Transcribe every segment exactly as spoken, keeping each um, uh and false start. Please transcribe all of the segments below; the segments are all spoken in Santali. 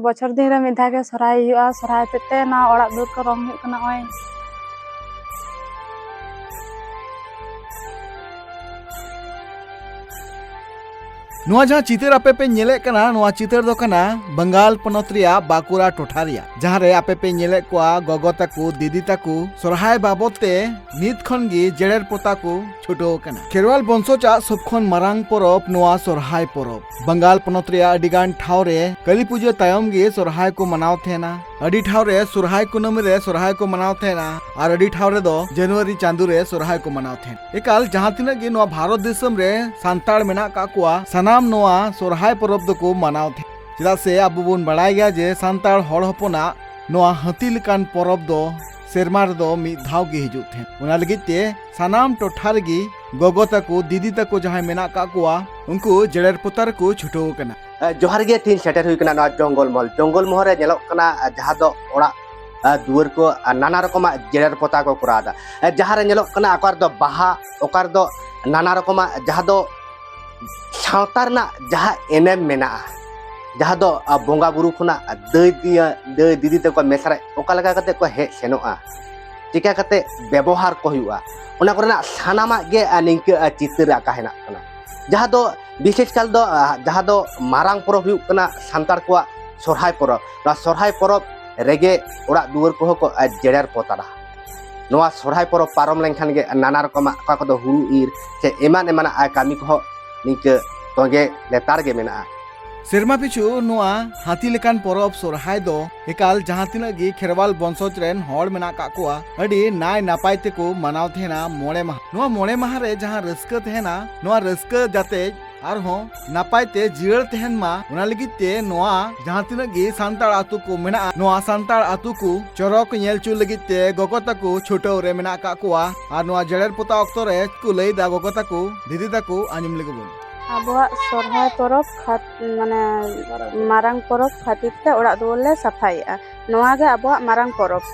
ᱵᱚᱪᱷᱚᱨ ᱫᱤᱱ ᱨᱮ ᱢᱤᱫ ᱫᱷᱟᱣ ᱜᱮ ᱥᱚᱨᱦᱟᱭ ᱦᱩᱭᱩᱜᱼᱟ᱾ ᱥᱚᱨᱦᱟᱭ ᱦᱚᱛᱮᱡ ᱛᱮ ᱱᱚᱣᱟ ᱚᱲᱟᱜ ᱫᱩᱣᱟᱹᱨ ᱠᱚ ᱨᱚᱝ ᱦᱩᱭᱩᱜ ᱠᱟᱱᱟ ᱱᱚᱜᱼᱚᱭ᱾ ᱱᱚᱣᱟ ᱡᱟᱦᱟᱸ ᱪᱤᱛᱟᱹᱨ ᱟᱯᱮ ᱯᱮ ᱧᱮᱞᱮᱫ ᱠᱟᱱᱟ, ᱱᱚᱣᱟ ᱪᱤᱛᱟᱹᱨ ᱫᱚ ᱠᱟᱱᱟ ᱵᱟᱝᱜᱟᱞ ᱯᱚᱱᱚᱛ ᱨᱮᱭᱟᱜ ᱵᱟᱸᱠᱩᱲᱟ ᱴᱚᱴᱷᱟ ᱨᱮᱭᱟᱜ, ᱡᱟᱦᱟᱸ ᱨᱮ ᱟᱯᱮ ᱯᱮ ᱧᱮᱞᱮᱫ ᱠᱚᱣᱟ ᱜᱚᱜᱚ ᱛᱟᱠᱚ, ᱫᱤᱫᱤ ᱛᱟᱠᱚ ᱥᱚᱨᱦᱟᱭ ᱵᱟᱵᱚᱫ ᱛᱮ ᱱᱤᱛ ᱠᱷᱚᱱ ᱜᱮ ᱡᱮᱨᱮᱲ ᱯᱚᱛᱟᱣ ᱠᱚ ᱪᱷᱩᱴᱟᱹᱣ ᱟᱠᱟᱱᱟ᱾ ᱠᱷᱮᱨᱣᱟᱞ ᱵᱚᱝᱥᱚᱡᱽ ᱟᱜ ᱥᱚᱵ ᱠᱷᱚᱱ ᱢᱟᱨᱟᱝ ᱯᱚᱨᱚᱵᱽ ᱱᱚᱣᱟ ᱥᱚᱨᱦᱟᱭ ᱯᱚᱨᱚᱵᱽ᱾ ᱵᱟᱝᱜᱟᱞ ᱯᱚᱱᱚᱛ ᱨᱮᱭᱟᱜ ᱟᱹᱰᱤ ᱜᱟᱱ ᱴᱷᱟᱶ ᱨᱮ ᱠᱟᱹᱞᱤ ᱯᱩᱡᱟᱹ ᱛᱟᱭᱚᱢ ᱜᱮ ᱥᱚᱨᱦᱟᱭ ᱠᱚ ᱢᱟᱱᱟᱣ ᱛᱟᱦᱮᱱᱟ᱾ ᱟᱹᱰᱤ ᱴᱷᱟᱶ ᱨᱮ ᱥᱚᱨᱦᱟᱭ ᱠᱩᱱᱟᱹᱢᱤ ᱨᱮ ᱥᱚᱨᱦᱟᱭ ᱠᱚ ᱢᱟᱱᱟᱣ ᱛᱟᱦᱮᱱᱟ ᱟᱨ ᱟᱹᱰᱤ ᱴᱷᱟᱶ ᱨᱮᱫᱚ ᱡᱟᱱᱩᱣᱟᱨᱤ ᱪᱟᱸᱫᱳ ᱨᱮ ᱥᱚᱨᱦᱟᱭ ᱠᱚ ᱢᱟᱱᱟᱣ ᱛᱟᱦᱮᱱᱟ᱾ ᱮᱠᱟᱞ ᱡᱟᱦᱟᱸ ᱛᱤᱱᱟᱹᱜ ᱜᱮ ᱱᱚᱣᱟ ᱵᱷᱟᱨᱚᱛ ᱫᱤᱥᱚᱢ ᱨᱮ ᱥᱟᱱᱛᱟᱲ ᱢᱮᱱᱟᱜ ᱠᱟᱜ ᱠᱚᱣᱟ, ᱥᱟᱱᱟᱢ ᱱᱚᱣᱟ ᱥᱚᱨᱦᱟᱭ ᱯᱚᱨᱚᱵᱽ ᱫᱚᱠᱚ ᱢᱟᱱᱟᱣ ᱛᱟᱦᱮᱱᱟ᱾ ᱪᱮᱫᱟᱜ ᱥᱮ ᱟᱵᱚ ᱵᱚᱱ ᱵᱟᱲᱟᱭ ᱜᱮᱭᱟ ᱡᱮ ᱥᱟᱱᱛᱟᱲ ᱦᱚᱲ ᱦᱚᱯᱚᱱᱟᱜ ᱱᱚᱣᱟ ᱦᱟᱹᱛᱤ ᱞᱮᱠᱟᱱ ᱯᱚᱨᱚᱵᱽ ᱫᱚ ᱥᱮᱨᱢᱟ ᱨᱮᱫᱚ ᱢᱤᱫ ᱫᱷᱟᱣ ᱜᱮ ᱦᱤᱡᱩᱜ ᱛᱟᱦᱮᱸᱫ᱾ ᱚᱱᱟ ᱞᱟᱹᱜᱤᱫ ᱛᱮ ᱥᱟᱱᱟᱢ ᱴᱚᱴᱷᱟ ᱨᱮᱜᱮ ᱜᱚᱜᱚ ᱛᱟᱠᱚ, ᱫᱤᱫᱤ ᱛᱟᱠᱚ ᱡᱟᱦᱟᱸᱭ ᱢᱮᱱᱟᱜ ᱠᱟᱜ ᱠᱚᱣᱟ, ᱩᱱᱠᱩ ᱡᱮᱨᱮᱲ ᱯᱚᱛᱟᱣ ᱨᱮᱠᱚ ᱪᱷᱩᱴᱟᱹᱣ ᱟᱠᱟᱱᱟ᱾ ᱮ, ᱡᱚᱦᱟᱨ ᱜᱮ, ᱛᱮᱦᱮᱧ ᱥᱮᱴᱮᱨ ᱦᱩᱭ ᱠᱟᱱᱟ ᱱᱚᱣᱟ ᱡᱚᱝᱜᱚᱞ ᱢᱚᱦᱚᱞ᱾ ᱡᱚᱝᱜᱚᱞ ᱢᱚᱦᱚᱞ ᱨᱮ ᱧᱮᱞᱚᱜ ᱠᱟᱱᱟ, ᱮ, ᱡᱟᱦᱟᱸ ᱫᱚ ᱚᱲᱟᱜ, ᱮ, ᱫᱩᱣᱟᱹᱨ ᱠᱚ, ᱮ, ᱱᱟᱱᱟ ᱨᱚᱠᱚᱢᱟᱜ ᱡᱮᱨᱮᱲ ᱯᱚᱛᱟᱣ ᱠᱚ ᱠᱚᱨᱟᱣ ᱮᱫᱟ᱾ ᱮ, ᱡᱟᱦᱟᱸ ᱨᱮ ᱧᱮᱞᱚᱜ ᱠᱟᱱᱟ, ᱚᱠᱟ ᱨᱮᱫᱚ ᱵᱟᱦᱟ, ᱚᱠᱟ ᱨᱮᱫᱚ ᱱᱟᱱᱟ ᱨᱚᱠᱚᱢᱟᱜ, ᱡᱟᱦᱟᱸ ᱫᱚ ᱥᱟᱶᱛᱟ ᱨᱮᱱᱟᱜ ᱡᱟᱦᱟᱸ ᱮᱱᱮᱢ ᱢᱮᱱᱟᱜᱼᱟ, ᱡᱟᱦᱟᱸ ᱫᱚ, ᱟ, ᱵᱚᱸᱜᱟ ᱵᱩᱨᱩ ᱠᱷᱚᱱᱟᱜ ᱫᱟᱹᱭ ᱫᱤᱭᱟ-, ᱫᱟᱹᱭ ᱫᱤᱫᱤ ᱛᱟᱠᱚ ᱢᱮᱥᱟ ᱨᱮ ᱚᱠᱟ ᱞᱮᱠᱟ ᱠᱟᱛᱮ ᱠᱚ ᱦᱮᱡ ᱥᱮᱱᱚᱜᱼᱟ, ᱪᱤᱠᱟ ᱠᱟᱛᱮ ᱵᱮᱵᱚᱦᱟᱨ ᱠᱚ ᱦᱩᱭᱩᱜᱼᱟ, ᱚᱱᱟ ᱠᱚᱨᱮᱱᱟᱜ ᱥᱟᱱᱟᱢᱟᱜ ᱜᱮ, ᱟ, ᱱᱤᱝᱠᱟᱹ, ᱟ, ᱪᱤᱛᱟᱹᱨ ᱟᱸᱠᱟ ᱦᱮᱱᱟᱜ ᱠᱟᱱᱟ᱾ ᱡᱟᱦᱟᱸ ᱫᱚ ᱵᱤᱥᱮᱥ ᱠᱟᱞ ᱫᱚ, ᱟ, ᱡᱟᱦᱟᱸ ᱫᱚ ᱢᱟᱨᱟᱝ ᱯᱚᱨᱚᱵᱽ ᱦᱩᱭᱩᱜ ᱠᱟᱱᱟ ᱥᱟᱱᱛᱟᱲ ᱠᱚᱣᱟᱜ ᱥᱚᱨᱦᱟᱭ ᱯᱚᱨᱚᱵᱽ᱾ ᱱᱚᱣᱟ ᱥᱚᱨᱦᱟᱭ ᱯᱚᱨᱚᱵᱽ ᱨᱮᱜᱮ ᱚᱲᱟᱜ ᱫᱩᱣᱟᱹᱨ ᱠᱚᱦᱚᱸ ᱠᱚ, ᱟ, ᱡᱮᱨᱮᱲ ᱯᱚᱛᱟᱲᱟ᱾ ᱱᱚᱣᱟ ᱥᱚᱨᱦᱟᱭ ᱯᱚᱨᱚᱵᱽ ᱯᱟᱨᱚᱢ ᱞᱮᱱᱠᱷᱟᱱ ᱜᱮ ᱱᱟᱱᱟ ᱨᱚᱠᱚᱢᱟᱜ ᱚᱠᱟ ᱠᱚᱫᱚ ᱦᱩᱲᱩ ᱤᱨ ᱥᱮ ᱮᱢᱟᱱ ᱮᱢᱟᱱᱟᱜ, ᱟ, ᱠᱟᱹᱢᱤ ᱠᱚᱦᱚᱸ ᱱᱤᱝᱠᱟᱹ ᱛᱚᱸᱜᱮ ᱞᱮᱛᱟᱲ ᱜᱮ ᱢᱮᱱᱟᱜᱼᱟ᱾ ᱥᱮᱨᱢᱟ ᱯᱤᱪᱷᱩ ᱱᱚᱣᱟ ᱦᱟᱹᱛᱤ ᱞᱮᱠᱟᱱ ᱯᱚᱨᱚᱵᱽ ᱥᱚᱨᱦᱟᱭ ᱫᱚ ᱮᱠᱟᱞ ᱡᱟᱦᱟᱸ ᱛᱤᱱᱟᱹᱜ ᱜᱮ ᱠᱷᱮᱨᱣᱟᱞ ᱵᱚᱝᱥᱚᱡᱽ ᱨᱮᱱ ᱦᱚᱲ ᱢᱮᱱᱟᱜ ᱠᱟᱜ ᱠᱚᱣᱟ, ᱟᱹᱰᱤ ᱱᱟᱭ ᱱᱟᱯᱟᱭ ᱛᱮᱠᱚ ᱢᱟᱱᱟᱣ ᱛᱟᱦᱮᱱᱟ ᱢᱚᱬᱮ ᱢᱟᱦᱟ᱾ ᱱᱚᱣᱟ ᱢᱚᱬᱮ ᱢᱟᱦᱟ ᱨᱮ ᱡᱟᱦᱟᱸ ᱨᱟᱹᱥᱠᱟᱹ ᱛᱟᱦᱮᱱᱟ, ᱱᱚᱣᱟ ᱨᱟᱹᱥᱠᱟᱹ ᱡᱟᱛᱮ ᱟᱨᱦᱚᱸ ᱱᱟᱯᱟᱭ ᱛᱮ ᱡᱤᱭᱟᱹᱲ ᱛᱟᱦᱮᱱ ᱢᱟ, ᱚᱱᱟ ᱞᱟᱹᱜᱤᱫ ᱛᱮ ᱱᱚᱣᱟ ᱡᱟᱦᱟᱸ ᱛᱤᱱᱟᱹᱜ ᱜᱮ ᱥᱟᱱᱛᱟᱲ ᱟᱛᱳ ᱠᱚ ᱢᱮᱱᱟᱜᱼᱟ, ᱱᱚᱣᱟ ᱥᱟᱱᱛᱟᱲ ᱟᱛᱳ ᱠᱚ ᱪᱚᱨᱚᱠ ᱧᱮᱞ ᱦᱚᱪᱚ ᱞᱟᱹᱜᱤᱫ ᱛᱮ ᱜᱚᱜᱚ ᱛᱟᱠᱚ ᱪᱷᱩᱴᱟᱹᱣ ᱨᱮ ᱢᱮᱱᱟᱜ ᱠᱟᱜ ᱠᱚᱣᱟ᱾ ᱟᱨ ᱱᱚᱣᱟ ᱡᱮᱨᱮᱲ ᱯᱚᱛᱟᱣ ᱚᱠᱛᱚ ᱨᱮ ᱪᱮᱫ ᱠᱚ ᱞᱟᱹᱭ ᱮᱫᱟ ᱜᱚᱜᱚ ᱛᱟᱠᱚ, ᱫᱤᱫᱤ ᱛᱟᱠᱚ, ᱟᱸᱡᱚᱢ ᱞᱮᱜᱮ ᱵᱚᱱ᱾ ᱟᱵᱚᱣᱟᱜ ᱥᱚᱨᱦᱟᱭ ᱯᱚᱨᱚᱵᱽ ᱠᱷᱟᱛ-, ᱢᱟᱱᱮ ᱢᱟᱨᱟᱝ ᱯᱚᱨᱚᱵᱽ ᱠᱷᱟᱹᱛᱤᱨ ᱛᱮ ᱚᱲᱟᱜ ᱫᱩᱣᱟᱹᱨ ᱞᱮ ᱥᱟᱯᱷᱟᱭᱮᱫᱼᱟ᱾ ᱱᱚᱣᱟ ᱜᱮ ᱟᱵᱚᱣᱟᱜ ᱢᱟᱨᱟᱝ ᱯᱚᱨᱚᱵᱽ᱾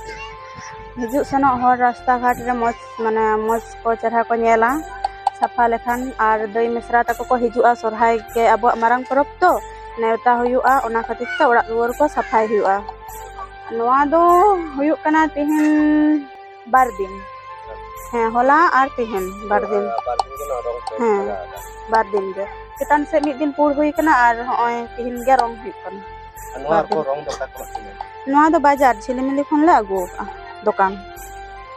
ᱦᱤᱡᱩᱜ ᱥᱮᱱᱚᱜ ᱦᱚᱲ ᱨᱟᱥᱛᱟ ᱜᱷᱟᱴ ᱨᱮ ᱢᱚᱡᱽ, ᱢᱟᱱᱮ ᱢᱚᱡᱽ ᱠᱚ ᱪᱮᱨᱦᱟ ᱠᱚ ᱧᱮᱞᱟ ᱥᱟᱯᱷᱟ ᱞᱮᱠᱷᱟᱱ, ᱟᱨ ᱫᱟᱹᱭ ᱢᱤᱥᱨᱟ ᱛᱟᱠᱚ ᱠᱚ ᱦᱤᱡᱩᱜᱼᱟ᱾ ᱥᱚᱨᱦᱟᱭ ᱜᱮ ᱟᱵᱚᱣᱟᱜ ᱢᱟᱨᱟᱝ ᱯᱚᱨᱚᱵᱽ ᱛᱚ, ᱱᱮᱣᱛᱟ ᱦᱩᱭᱩᱜᱼᱟ, ᱚᱱᱟ ᱠᱷᱟᱹᱛᱤᱨ ᱛᱮ ᱚᱲᱟᱜ ᱫᱩᱣᱟᱹᱨ ᱠᱚ ᱥᱟᱯᱷᱟᱭ ᱦᱩᱭᱩᱜᱼᱟ᱾ ᱱᱚᱣᱟ ᱫᱚ ᱦᱩᱭᱩᱜ ᱠᱟᱱᱟ ᱛᱤᱦᱤᱧ ᱵᱟᱨ ᱫᱤᱱ᱾ ᱦᱮᱸ, ᱦᱚᱞᱟ ᱟᱨ ᱛᱤᱦᱤᱧ ᱵᱟᱨ ᱫᱤᱱ᱾ ᱵᱟᱨ ᱫᱤᱱ ᱜᱮ ᱱᱚᱣᱟ ᱨᱚᱝ ᱯᱮ ᱦᱮᱸ, ᱞᱟᱜᱟᱣ ᱮᱫᱟ᱾ ᱵᱟᱨ ᱫᱤᱱ ᱜᱮ᱾ ᱪᱮᱛᱟᱱ ᱥᱮᱫ ᱢᱤᱫ ᱫᱤᱱ ᱯᱩᱲ ᱦᱩᱭ ᱠᱟᱱᱟ ᱟᱨ ᱦᱚᱸᱜᱼᱚᱭ ᱛᱤᱦᱤᱧ ᱜᱮ ᱨᱚᱝ ᱦᱩᱭᱩᱜ ᱠᱟᱱᱟ᱾ ᱟᱨ ᱱᱚᱣᱟ ᱵᱟᱨ ᱠᱚ ᱫᱤᱱ᱾ ᱨᱚᱝ ᱫᱚ ᱚᱠᱟ ᱠᱷᱚᱱᱟᱜ ᱯᱮ ᱧᱟᱢᱟ? ᱱᱚᱣᱟ ᱫᱚ ᱵᱟᱡᱟᱨ ᱡᱷᱤᱞᱤᱢᱤᱞᱤ ᱠᱷᱚᱱ ᱞᱮ ᱟᱹᱜᱩ ᱟᱠᱟᱫᱼᱟ ᱫᱚᱠᱟᱱ᱾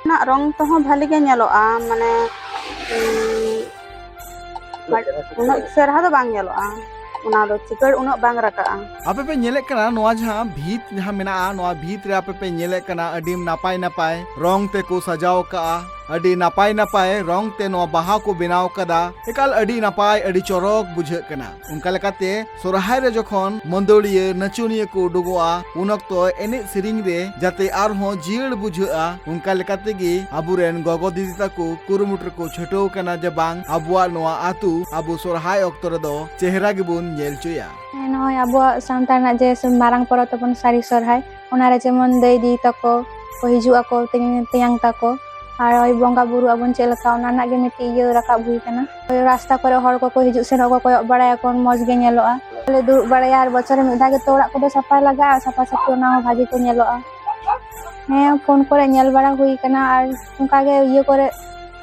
ᱚᱱᱟ ᱨᱚᱝ ᱛᱮᱦᱚᱸ ᱵᱷᱟᱞᱤ ᱜᱮ ᱧᱮᱞᱚᱜᱼᱟ, ᱢᱟᱱᱮ, ᱩᱸ, ᱩᱱᱟᱹᱜ ᱪᱮᱦᱨᱟ ᱥᱤᱛᱩᱝ ᱩᱱᱟᱹᱜ ᱨᱮ᱾ ᱪᱮᱦᱨᱟ ᱫᱚ ᱵᱟᱝ ᱧᱮᱞᱚᱜᱼᱟ, ᱚᱱᱟ ᱫᱚ ᱪᱤᱠᱟᱹᱲ ᱩᱱᱟᱹᱜ ᱵᱟᱝ ᱨᱟᱠᱟᱵᱼᱟ᱾ ᱟᱯᱮ ᱯᱮ ᱧᱮᱞᱮᱫ ᱠᱟᱱᱟ ᱱᱚᱣᱟ ᱡᱟᱦᱟᱸ ᱵᱷᱤᱛ ᱡᱟᱦᱟᱸ ᱢᱮᱱᱟᱜᱼᱟ, ᱱᱚᱣᱟ ᱵᱷᱤᱛ ᱨᱮ ᱟᱯᱮ ᱯᱮ ᱧᱮᱞᱮᱫ ᱠᱟᱱᱟ ᱟᱹᱰᱤ ᱱᱟᱯᱟᱭ ᱱᱟᱯᱟᱭ ᱨᱚᱝ ᱛᱮᱠᱚ ᱥᱟᱡᱟᱣ ᱠᱟᱜᱼᱟ, ᱟᱹᱰᱤ ᱱᱟᱯᱟᱭ ᱱᱟᱯᱟᱭ ᱨᱚᱝ ᱛᱮ ᱱᱚᱣᱟ ᱵᱟᱦᱟ ᱠᱚ ᱵᱮᱱᱟᱣ ᱠᱟᱫᱟ᱾ ᱮᱠᱟᱞ ᱟᱹᱰᱤ ᱱᱟᱯᱟᱭ, ᱟᱹᱰᱤ ᱪᱚᱨᱚᱠ ᱵᱩᱡᱷᱟᱹᱜ ᱠᱟᱱᱟ᱾ ᱚᱱᱠᱟ ᱞᱮᱠᱟᱛᱮ ᱥᱚᱨᱦᱟᱭ ᱨᱮ ᱡᱚᱠᱷᱚᱱ ᱢᱟᱹᱫᱟᱹᱲᱤᱭᱟᱹ ᱱᱟᱪᱚᱱᱤᱭᱟᱹ ᱠᱚ ᱩᱰᱩᱠᱚᱜᱼᱟ, ᱩᱱ ᱚᱠᱛᱚ ᱮᱱᱮᱡ ᱥᱮᱨᱮᱧ ᱨᱮ ᱡᱟᱛᱮ ᱟᱨᱦᱚᱸ ᱡᱤᱭᱟᱹᱲ ᱵᱩᱡᱷᱟᱹᱜᱼᱟ, ᱚᱱᱠᱟ ᱞᱮᱠᱟ ᱛᱮᱜᱮ ᱟᱵᱚᱨᱮᱱ ᱜᱚᱜᱚ ᱫᱤᱫᱤ ᱛᱟᱠᱚ ᱠᱩᱨᱩᱢᱩᱴᱩ ᱨᱮᱠᱚ ᱪᱷᱩᱴᱟᱹᱣ ᱠᱟᱱᱟ ᱡᱮ ᱵᱟᱝ, ᱟᱵᱚᱣᱟᱜ ᱱᱚᱣᱟ ᱟᱹᱛᱩ ᱟᱵᱚ ᱥᱚᱨᱦᱟᱭ ᱚᱠᱛᱚ ᱨᱮᱫᱚ ᱪᱮᱦᱨᱟ ᱜᱮᱵᱚᱱ ᱧᱮᱞ ᱦᱚᱪᱚᱭᱟ᱾ ᱦᱮᱸ, ᱱᱚᱜᱼᱚᱭ ᱟᱵᱚᱣᱟᱜ ᱥᱟᱶᱛᱟ ᱨᱮᱱᱟᱜ ᱡᱮ ᱢᱟᱨᱟᱝ ᱯᱚᱨᱚᱵᱽ ᱛᱟᱵᱚᱱ ᱥᱟᱹᱨᱤ ᱥᱚᱨᱦᱟᱭ, ᱚᱱᱟᱨᱮ ᱡᱮᱢᱚᱱ ᱫᱟᱹᱭ ᱫᱤᱫᱤ ᱛᱟᱠᱚ ᱠᱚ ᱦᱤᱡᱩᱜ ᱟᱠᱚ, ᱛᱮᱧ-, ᱛᱮᱭᱟᱝ ᱛᱟᱠᱚ, ᱟᱨ ᱳᱭ ᱵᱚᱸᱜᱟ ᱵᱩᱨᱩ ᱟᱵᱚᱱ ᱪᱮᱫ ᱞᱮᱠᱟ, ᱚᱱᱟ ᱨᱮᱱᱟᱜ ᱜᱮ ᱢᱤᱫᱴᱤᱡ ᱤᱭᱟᱹ ᱨᱟᱠᱟᱵ ᱦᱩᱭ ᱠᱟᱱᱟ᱾ ᱳᱭ ᱨᱟᱥᱛᱟ ᱠᱚᱨᱮ ᱦᱚᱲ ᱠᱚᱠᱚ ᱦᱤᱡᱩᱜ ᱥᱮᱱᱚᱜ ᱠᱚ ᱠᱚᱭᱚᱜ ᱵᱟᱲᱟᱭᱟᱠᱚ, ᱢᱚᱡᱽ ᱜᱮ ᱧᱮᱞᱚᱜᱼᱟ᱾ ᱞᱮ ᱫᱩᱲᱩᱵ ᱵᱟᱲᱟᱭᱟ ᱟᱨ ᱵᱚᱪᱷᱚᱨ ᱨᱮ ᱢᱤᱫ ᱫᱷᱟᱣ ᱜᱮᱛᱚ ᱚᱲᱟᱜ ᱠᱚᱫᱚ ᱥᱟᱯᱷᱟᱭ ᱞᱟᱜᱟᱜᱼᱟ, ᱥᱟᱯᱷᱟ ᱥᱟᱹᱯᱷᱤ ᱚᱱᱟ ᱦᱚᱸ ᱵᱷᱟᱜᱮ ᱠᱚ ᱧᱮᱞᱚᱜᱼᱟ᱾ ᱦᱮᱸ, ᱯᱷᱳᱱ ᱠᱚᱨᱮ ᱧᱮᱞ ᱵᱟᱲᱟ ᱦᱩᱭ ᱠᱟᱱᱟ ᱟᱨ ᱚᱱᱠᱟ ᱜᱮ ᱤᱭᱟᱹ ᱠᱚᱨᱮ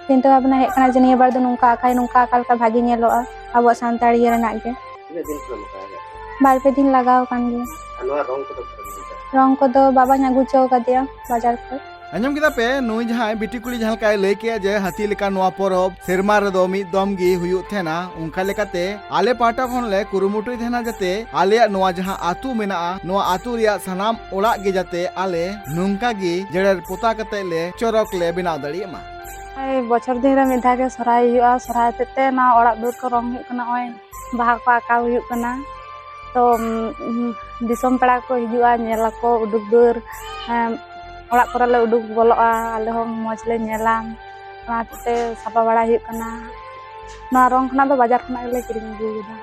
ᱪᱤᱱᱛᱟᱹ ᱵᱷᱟᱵᱽᱱᱟ ᱦᱮᱡ ᱠᱟᱱᱟ ᱡᱮ ᱱᱤᱭᱟᱹ ᱵᱟᱨ ᱫᱚ ᱱᱚᱝᱠᱟ ᱟᱠᱷᱟᱡ ᱱᱚᱝᱠᱟ ᱟᱠᱟ ᱞᱮᱠᱟ ᱵᱷᱟᱜᱮ ᱧᱮᱞᱚᱜᱼᱟ ᱟᱵᱚᱣᱟᱜ ᱥᱟᱱᱛᱟᱲ ᱤᱭᱟᱹ ᱨᱮᱱᱟᱜ ᱜᱮ᱾ ᱛᱤᱱᱟᱹᱜ ᱫᱤᱱ ᱠᱷᱚᱱ ᱱᱚᱝᱠᱟ ᱦᱮᱡ? ᱵᱟᱨ ᱯᱮ ᱫᱤᱱ ᱞᱟᱜᱟᱣ ᱟᱠᱟᱱ ᱜᱮᱭᱟ᱾ ᱟᱨ ᱱᱚᱣᱟ ᱨᱚᱝ ᱠᱚᱫᱚ ᱚᱠᱟ ᱨᱮ ᱧᱟᱢ ᱮᱫᱟ? ᱨᱚᱝ ᱠᱚᱫᱚ ᱵᱟᱵᱟᱧ ᱟᱹᱜᱩ ᱦᱚᱪᱚ ᱟᱠᱟᱫᱮᱭᱟ ᱵᱟᱡᱟᱨ ᱠᱷᱚᱱ᱾ ᱟᱸᱡᱚᱢ ᱠᱮᱫᱟ ᱯᱮ, ᱱᱩᱭ ᱡᱟᱦᱟᱸᱭ ᱵᱤᱴᱤ ᱠᱩᱲᱤ ᱡᱟᱦᱟᱸ ᱞᱮᱠᱟᱭ ᱞᱟᱹᱭ ᱠᱮᱫᱼᱟ ᱡᱮ ᱦᱟᱹᱛᱤ ᱞᱮᱠᱟ ᱱᱚᱣᱟ ᱯᱚᱨᱚᱵᱽ ᱥᱮᱨᱢᱟ ᱨᱮᱫᱚ ᱢᱤᱫ ᱫᱚᱢ ᱜᱮ ᱦᱩᱭᱩᱜ ᱛᱟᱦᱮᱱᱟ, ᱚᱱᱠᱟ ᱞᱮᱠᱟᱛᱮ ᱟᱞᱮ ᱯᱟᱦᱴᱟ ᱠᱷᱚᱱ ᱞᱮ ᱠᱩᱨᱩᱢᱩᱴᱩᱭ ᱛᱟᱦᱮᱱᱟ ᱡᱟᱛᱮ ᱟᱞᱮᱭᱟᱜ ᱱᱚᱣᱟ ᱡᱟᱦᱟᱸ ᱟᱹᱛᱩ ᱢᱮᱱᱟᱜᱼᱟ, ᱱᱚᱣᱟ ᱟᱹᱛᱩ ᱨᱮᱭᱟᱜ ᱥᱟᱱᱟᱢ ᱚᱲᱟᱜ ᱜᱮ ᱡᱟᱛᱮ ᱟᱞᱮ ᱱᱚᱝᱠᱟ ᱜᱮ ᱡᱮᱨᱮᱲ ᱯᱚᱛᱟᱣ ᱠᱟᱛᱮ ᱞᱮ ᱪᱚᱨᱚᱠ ᱞᱮ ᱵᱮᱱᱟᱣ ᱫᱟᱲᱮᱭᱟᱜ ᱢᱟ᱾ ᱱᱚᱜᱼᱚᱭ ᱵᱚᱪᱷᱚᱨ ᱫᱤᱱ ᱨᱮ ᱢᱤᱫ ᱫᱷᱟᱣ ᱜᱮ ᱥᱚᱨᱦᱟᱭ ᱦᱩᱭᱩᱜᱼᱟ᱾ ᱥᱚᱨᱦᱟᱭ ᱦᱚᱛᱮᱡ ᱛᱮ ᱱᱚᱣᱟ ᱚᱲᱟᱜ ᱫᱩᱣᱟᱹᱨ ᱠᱚ ᱨᱚᱝ ᱦᱩᱭᱩᱜ ᱠᱟᱱᱟ, ᱱᱚᱜᱼᱚᱭ ᱵᱟᱦᱟ ᱠᱚ ᱟᱸᱠᱟᱣ ᱦᱩᱭᱩᱜ ᱠᱟᱱᱟ᱾ ᱛᱚ, ᱩᱢ, ᱫᱤᱥᱚᱢ ᱯᱮᱲᱟ ᱠᱚ ᱦᱤᱡᱩᱜᱼᱟ, ᱧᱮᱞ ᱟᱠᱚ ᱩᱰᱩᱠ ᱫᱩᱣᱟᱹᱨ, ᱮᱢ, ᱚᱲᱟᱜ ᱠᱚᱨᱮ ᱞᱮ ᱩᱰᱩᱠ ᱵᱚᱞᱚᱜᱼᱟ, ᱟᱞᱮ ᱦᱚᱸ ᱢᱚᱡᱽ ᱞᱮ ᱧᱮᱞᱟ᱾ ᱚᱱᱟ ᱦᱚᱛᱮᱡ ᱛᱮ ᱥᱟᱯᱷᱟ ᱵᱟᱲᱟ ᱦᱩᱭᱩᱜ ᱠᱟᱱᱟ᱾ ᱱᱚᱣᱟ ᱨᱚᱝ ᱠᱷᱚᱱᱟᱜ ᱫᱚ ᱵᱟᱡᱟᱨ ᱠᱷᱚᱱᱟᱜ ᱜᱮᱞᱮ ᱠᱤᱨᱤᱧ ᱟᱹᱜᱩ ᱠᱮᱫᱟ᱾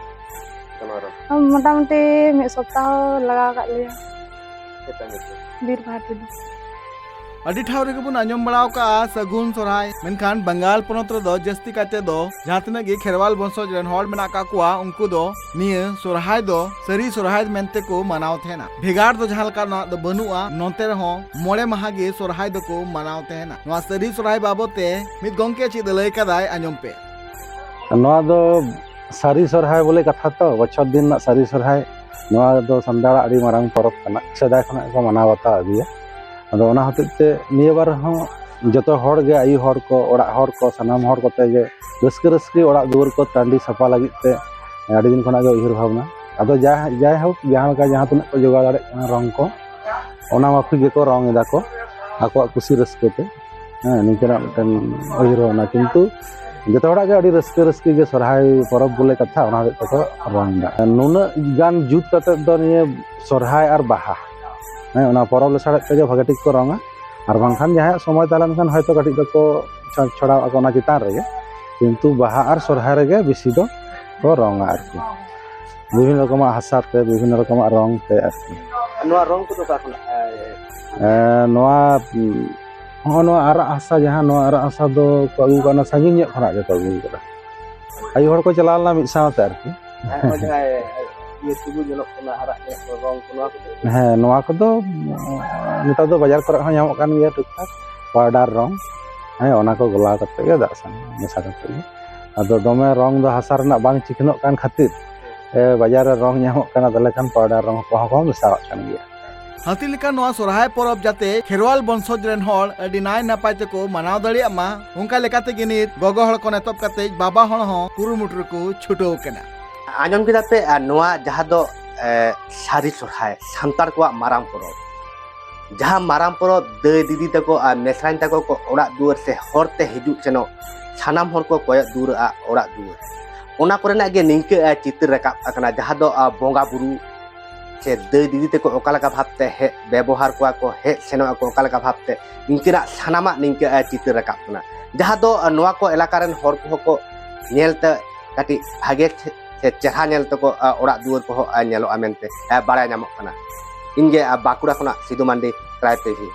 ᱚᱱᱟ ᱨᱚᱝ? ᱢᱚᱴᱟᱢᱩᱴᱤ ᱢᱤᱫ ᱥᱚᱯᱛᱟᱦᱚ ᱞᱟᱜᱟᱣ ᱟᱠᱟᱫ ᱞᱮᱭᱟ᱾ ᱪᱮᱫ ᱛᱟᱢ ᱧᱩᱛᱩᱢ? ᱵᱤᱨ ᱵᱟᱦᱟ ᱴᱩᱰᱩ᱾ ᱟᱹᱰᱤ ᱴᱷᱟᱶ ᱨᱮᱜᱮ ᱵᱚᱱ ᱟᱸᱡᱚᱢ ᱵᱟᱲᱟ ᱟᱠᱟᱫᱼᱟ ᱥᱟᱹᱜᱩᱱ ᱥᱚᱨᱦᱟᱭ, ᱢᱮᱱᱠᱷᱟᱱ ᱵᱟᱝᱜᱟᱞ ᱯᱚᱱᱚᱛ ᱨᱮᱫᱚ ᱡᱟᱹᱥᱛᱤ ᱠᱟᱭᱛᱮ ᱫᱚ ᱡᱟᱦᱟᱸ ᱛᱤᱱᱟᱹᱜ ᱜᱮ ᱠᱷᱮᱨᱣᱟᱞ ᱵᱚᱝᱥᱚᱡᱽ ᱨᱮᱱ ᱦᱚᱲ ᱢᱮᱱᱟᱜ ᱟᱠᱟᱫ ᱠᱚᱣᱟ, ᱩᱱᱠᱩ ᱫᱚ ᱱᱤᱭᱟᱹ ᱥᱚᱨᱦᱟᱭ ᱫᱚ ᱥᱟᱹᱨᱤ ᱥᱚᱨᱦᱟᱭ ᱢᱮᱱᱛᱮ ᱠᱚ ᱢᱟᱱᱟᱣ ᱛᱟᱦᱮᱱᱟ᱾ ᱵᱷᱮᱜᱟᱨ ᱫᱚ ᱡᱟᱦᱟᱸ ᱞᱮᱠᱟ ᱱᱚᱣᱟ ᱫᱚ ᱵᱟᱹᱱᱩᱜᱼᱟ, ᱱᱚᱛᱮ ᱨᱮᱦᱚᱸ ᱢᱚᱬᱮ ᱢᱟᱦᱟ ᱜᱮ ᱥᱚᱨᱦᱟᱭ ᱫᱚᱠᱚ ᱢᱟᱱᱟᱣ ᱛᱟᱦᱮᱱᱟ᱾ ᱱᱚᱣᱟ ᱥᱟᱹᱨᱤ ᱥᱚᱨᱦᱟᱭ ᱵᱟᱵᱚᱫ ᱛᱮ ᱢᱤᱫ ᱜᱚᱢᱠᱮ ᱪᱮᱫ ᱮ ᱞᱟᱹᱭ ᱠᱟᱫᱟᱭ, ᱟᱸᱡᱚᱢ ᱯᱮ᱾ ᱱᱚᱣᱟ ᱫᱚ ᱥᱟᱹᱨᱤ ᱥᱚᱨᱦᱟᱭ ᱵᱚᱞᱮ ᱠᱟᱛᱷᱟ ᱛᱚ, ᱵᱚᱪᱷᱚᱨ ᱫᱤᱱ ᱨᱮᱱᱟᱜ ᱥᱟᱹᱨᱤ ᱥᱚᱨᱦᱟᱭ᱾ ᱱᱚᱣᱟ ᱫᱚ ᱥᱟᱱᱛᱟᱲᱟᱜ ᱟᱹᱰᱤ ᱢᱟᱨᱟᱝ ᱯᱚᱨᱚᱵᱽ ᱠᱟᱱᱟ, ᱥᱮᱫᱟᱭ ᱠᱷᱚᱱᱟᱜ ᱜᱮᱠᱚ ᱢᱟᱱᱟᱣ ᱵᱟᱛᱟᱣ ᱟᱹᱜᱩᱭᱟ᱾ ᱟᱫᱚ ᱚᱱᱟ ᱦᱚᱛᱮᱡ ᱛᱮ ᱱᱤᱭᱟᱹ ᱵᱟᱨ ᱦᱚᱸ ᱡᱚᱛᱚ ᱦᱚᱲ ᱜᱮ, ᱟᱭᱳ ᱦᱚᱲ ᱠᱚ, ᱚᱲᱟᱜ ᱦᱚᱲ ᱠᱚ, ᱥᱟᱱᱟᱢ ᱦᱚᱲ ᱠᱚᱛᱮ ᱜᱮ ᱨᱟᱹᱥᱠᱟᱹ ᱨᱟᱹᱥᱠᱟᱹ ᱚᱲᱟᱜ ᱫᱩᱣᱟᱹᱨ ᱠᱚ ᱴᱟᱺᱰᱤ ᱥᱟᱯᱷᱟ ᱞᱟᱹᱜᱤᱫ ᱛᱮ ᱟᱹᱰᱤ ᱫᱤᱱ ᱠᱷᱚᱱᱟᱜ ᱜᱮ ᱩᱭᱦᱟᱹᱨ ᱵᱷᱟᱵᱽᱱᱟ᱾ ᱟᱫᱚ ᱡᱟ-, ᱡᱟᱭᱦᱳᱠ, ᱡᱟᱦᱟᱸ ᱞᱮᱠᱟ ᱡᱟᱦᱟᱸ ᱛᱤᱱᱟᱹᱜ ᱠᱚ ᱡᱚᱜᱟᱲ ᱫᱟᱲᱮᱭᱟᱜ ᱠᱟᱱᱟ ᱨᱚᱝ ᱠᱚ, ᱚᱱᱟ ᱢᱟᱯᱷᱤᱠ ᱜᱮᱠᱚ ᱨᱚᱝ ᱮᱫᱟ ᱠᱚ ᱟᱠᱚᱣᱟᱜ ᱠᱩᱥᱤ ᱨᱟᱹᱥᱠᱟᱹ ᱛᱮ᱾ ᱦᱮᱸ, ᱱᱤᱝᱠᱟᱹᱱᱟᱜ ᱢᱤᱫᱴᱮᱱ ᱩᱭᱦᱟᱹᱨ ᱵᱷᱟᱵᱽᱱᱟ, ᱠᱤᱱᱛᱩ ᱡᱚᱛᱚ ᱦᱚᱲᱟᱜ ᱜᱮ ᱟᱹᱰᱤ ᱨᱟᱹᱥᱠᱟᱹ ᱨᱟᱹᱥᱠᱤ ᱜᱮ ᱥᱚᱨᱦᱟᱭ ᱯᱚᱨᱚᱵᱽ ᱵᱚᱞᱮ ᱠᱟᱛᱷᱟ, ᱚᱱᱟ ᱦᱚᱛᱮᱡ ᱛᱮᱠᱚ ᱨᱚᱝ ᱮᱫᱟ᱾ ᱱᱩᱱᱟᱹᱜ ᱜᱟᱱ ᱡᱩᱛ ᱠᱟᱛᱮᱫ ᱫᱚ ᱱᱤᱭᱟᱹ ᱥᱚᱨᱦᱟᱭ ᱟᱨ ᱵᱟᱦᱟ, ᱦᱮᱸ, ᱚᱱᱟ ᱯᱚᱨᱚᱵᱽ ᱞᱟᱥᱟᱲᱦᱮᱫ ᱛᱮᱜᱮ ᱵᱷᱟᱜᱮ ᱴᱷᱤᱠ ᱠᱚ ᱨᱚᱝᱟ᱾ ᱟᱨ ᱵᱟᱝᱠᱷᱟᱱ ᱡᱟᱦᱟᱸᱭᱟᱜ ᱥᱚᱢᱚᱭ ᱛᱟᱦᱮᱸ ᱞᱮᱱᱠᱷᱟᱱ ᱦᱚᱭᱛᱳ ᱠᱟᱹᱴᱤᱡ ᱫᱚᱠᱚ ᱪᱷᱚ-, ᱪᱷᱚᱲᱟᱣ ᱟᱠᱚ ᱚᱱᱟ ᱪᱮᱛᱟᱱ ᱨᱮᱜᱮ, ᱠᱤᱱᱛᱩ ᱵᱟᱦᱟ ᱟᱨ ᱥᱚᱨᱦᱟᱭ ᱨᱮᱜᱮ ᱵᱮᱥᱤ ᱫᱚ ᱠᱚ ᱨᱚᱝᱟ ᱟᱨᱠᱤ᱾ ᱵᱤᱵᱷᱤᱱᱱᱚ ᱨᱚᱠᱚᱢᱟᱜ ᱦᱟᱥᱟ ᱛᱮ, ᱵᱤᱵᱷᱤᱱᱱᱚ ᱨᱚᱠᱚᱢᱟᱜ ᱨᱚᱝ ᱛᱮ ᱟᱨᱠᱤ᱾ ᱱᱚᱣᱟ ᱨᱚᱝ ᱠᱚᱫᱚ ᱚᱠᱟ ᱠᱷᱚᱱᱟᱜ, ᱮ, ᱮᱸ, ᱱᱚᱣᱟ, ᱩᱸ, ᱦᱚᱸᱜᱼᱚ ᱱᱚᱣᱟ ᱟᱨᱟᱜ ᱦᱟᱥᱟ, ᱡᱟᱦᱟᱸ ᱱᱚᱣᱟ ᱟᱨᱟᱜ ᱦᱟᱥᱟ ᱫᱚ ᱠᱚ ᱟᱹᱜᱩ ᱠᱟᱜᱼᱟ, ᱚᱱᱟ ᱥᱟᱺᱜᱤᱧ ᱧᱚᱜ ᱠᱷᱚᱱᱟᱜ ᱜᱮᱠᱚ ᱟᱹᱜᱩ ᱠᱟᱫᱟ᱾ ᱟᱭᱳ ᱦᱚᱲ ᱠᱚ ᱪᱟᱞᱟᱣ ᱞᱮᱱᱟ ᱢᱤᱫ ᱥᱟᱶᱛᱮ ᱟᱨᱠᱤ᱾ ᱦᱮᱸ, ᱱᱚᱜᱼᱚᱭ ᱡᱟᱦᱟᱸ ᱤᱭᱟᱹ ᱥᱩᱫᱷᱩ ᱧᱮᱞᱚᱜ ᱠᱟᱱᱟ ᱟᱨᱟᱜ ᱧᱚᱜ ᱨᱚᱝ ᱠᱚ, ᱱᱚᱣᱟ ᱠᱚᱫᱚ? ᱦᱮᱸ, ᱱᱚᱣᱟ ᱠᱚᱫᱚ, ᱩᱸ, ᱱᱮᱛᱟᱨ ᱫᱚ ᱵᱟᱡᱟᱨ ᱠᱚᱨᱮ ᱦᱚᱸ ᱧᱟᱢᱚᱜ ᱠᱟᱱ ᱜᱮᱭᱟ ᱴᱩᱠ ᱴᱟᱠ, ᱯᱟᱣᱰᱟᱨ ᱨᱚᱝ᱾ ᱦᱮᱸ, ᱚᱱᱟ ᱠᱚ ᱜᱚᱞᱟᱣ ᱠᱟᱛᱮ ᱜᱮ ᱫᱟᱜ ᱥᱟᱶ ᱢᱮᱥᱟ ᱠᱟᱛᱮ ᱜᱮ᱾ ᱟᱫᱚ ᱫᱚᱢᱮ ᱨᱚᱝ ᱫᱚ ᱦᱟᱥᱟ ᱨᱮᱱᱟᱜ ᱵᱟᱝ ᱪᱤᱠᱷᱱᱚᱜ ᱠᱟᱱ ᱠᱷᱟᱹᱛᱤᱨ, ᱮ, ᱵᱟᱡᱟᱨ ᱨᱮ ᱨᱚᱝ ᱧᱟᱢᱚᱜ ᱠᱟᱱᱟ, ᱛᱟᱦᱚᱞᱮ ᱠᱷᱟᱱ ᱯᱟᱣᱰᱟᱨ ᱨᱚᱝ ᱠᱚᱦᱚᱸ ᱠᱚ ᱢᱮᱥᱟᱣᱟᱜ ᱠᱟᱱ ᱜᱮᱭᱟ᱾ ᱦᱟᱹᱛᱤ ᱞᱮᱠᱟᱱ ᱱᱚᱣᱟ ᱥᱚᱨᱦᱟᱭ ᱯᱚᱨᱚᱵᱽ ᱡᱟᱛᱮ ᱠᱷᱮᱨᱣᱟᱞ ᱵᱚᱝᱥᱚᱡᱽ ᱨᱮᱱ ᱦᱚᱲ ᱟᱹᱰᱤ ᱱᱟᱭ ᱱᱟᱯᱟᱭ ᱛᱮᱠᱚ ᱢᱟᱱᱟᱣ ᱫᱟᱲᱮᱭᱟᱜ ᱢᱟ, ᱚᱱᱠᱟ ᱞᱮᱠᱟ ᱛᱮᱜᱮ ᱱᱤᱛ ᱜᱚᱜᱚ ᱦᱚᱲ ᱠᱷᱚᱱ ᱮᱛᱚᱦᱚᱵ ᱠᱟᱛᱮ ᱵᱟᱵᱟ ᱦᱚᱲ ᱦᱚᱸ ᱠᱩᱨᱩᱢᱩᱴᱩ ᱨᱮᱠᱚ ᱪᱷᱩᱴᱟᱹᱣ ᱠᱟᱱᱟ᱾ ᱟᱸᱡᱚᱢ ᱠᱮᱫᱟ ᱯᱮ, ᱟᱨ ᱱᱚᱣᱟ ᱡᱟᱦᱟᱸ ᱫᱚ, ᱮ, ᱥᱟᱹᱨᱤ ᱥᱚᱨᱦᱟᱭ, ᱥᱟᱱᱛᱟᱲ ᱠᱚᱣᱟᱜ ᱢᱟᱨᱟᱝ ᱯᱚᱨᱚᱵᱽ, ᱡᱟᱦᱟᱸ ᱢᱟᱨᱟᱝ ᱯᱚᱨᱚᱵᱽ ᱫᱟᱹᱭ ᱫᱤᱫᱤ ᱛᱟᱠᱚ ᱟᱨ ᱢᱮᱥᱨᱟᱧ ᱛᱟᱠᱚ ᱠᱚ ᱚᱲᱟᱜ ᱫᱩᱣᱟᱹᱨ ᱥᱮ ᱦᱚᱨ ᱛᱮ ᱦᱤᱡᱩᱜ ᱥᱮᱱᱚᱜ ᱥᱟᱱᱟᱢ ᱦᱚᱲ ᱠᱚ ᱠᱚᱭᱚᱜ ᱫᱩᱣᱟᱹᱨᱟᱜᱼᱟ ᱚᱲᱟᱜ ᱫᱩᱣᱟᱹᱨ, ᱚᱱᱟ ᱠᱚᱨᱮᱱᱟᱜ ᱜᱮ ᱱᱤᱝᱠᱟᱹ, ᱮ, ᱪᱤᱛᱟᱹᱨ ᱨᱟᱠᱟᱵ ᱟᱠᱟᱱᱟ, ᱡᱟᱦᱟᱸ ᱫᱚ, ᱟ, ᱵᱚᱸᱜᱟ ᱵᱩᱨᱩ ᱥᱮ ᱫᱟᱹᱭ ᱫᱤᱫᱤ ᱛᱟᱠᱚ ᱚᱠᱟ ᱞᱮᱠᱟ ᱵᱷᱟᱵᱽᱛᱮ ᱦᱮᱡ ᱵᱮᱵᱚᱦᱟᱨ ᱠᱚᱣᱟ ᱠᱚ, ᱦᱮᱡ ᱥᱮᱱᱚᱜ ᱟᱠᱚ ᱚᱠᱟ ᱞᱮᱠᱟ ᱵᱷᱟᱵᱽᱛᱮ, ᱤᱱᱠᱟᱹᱱᱟᱜ ᱥᱟᱱᱟᱢᱟᱜ ᱱᱤᱝᱠᱟᱹ, ᱮ, ᱪᱤᱛᱟᱹᱨ ᱨᱟᱠᱟᱵ ᱠᱟᱱᱟ, ᱡᱟᱦᱟᱸ ᱫᱚ, ᱟ, ᱱᱚᱣᱟ ᱠᱚ ᱮᱞᱟᱠᱟ ᱨᱮᱱ ᱦᱚᱲ ᱠᱚᱦᱚᱸ ᱠᱚ ᱧᱮᱞ ᱛᱮ ᱠᱟᱹᱴᱤᱡ ᱵᱷᱟᱜᱮ ᱥᱮ ᱪᱮᱦᱨᱟ ᱧᱮᱞ ᱛᱮᱠᱚ, ᱟ, ᱚᱲᱟᱜ ᱫᱩᱣᱟᱹᱨ ᱠᱚᱦᱚᱸ, ᱟ, ᱧᱮᱞᱚᱜᱼᱟ ᱢᱮᱱᱛᱮ, ᱟ, ᱵᱟᱲᱟᱭ ᱧᱟᱢᱚᱜ ᱠᱟᱱᱟ᱾ ᱤᱧ ᱜᱮ, ᱟ, ᱵᱟᱸᱠᱩᱲᱟ ᱠᱷᱚᱱᱟᱜ ᱥᱤᱫᱩ ᱢᱟᱱᱰᱤ, ᱴᱨᱟᱭᱤᱵᱽ ᱴᱤᱵᱷᱤ᱾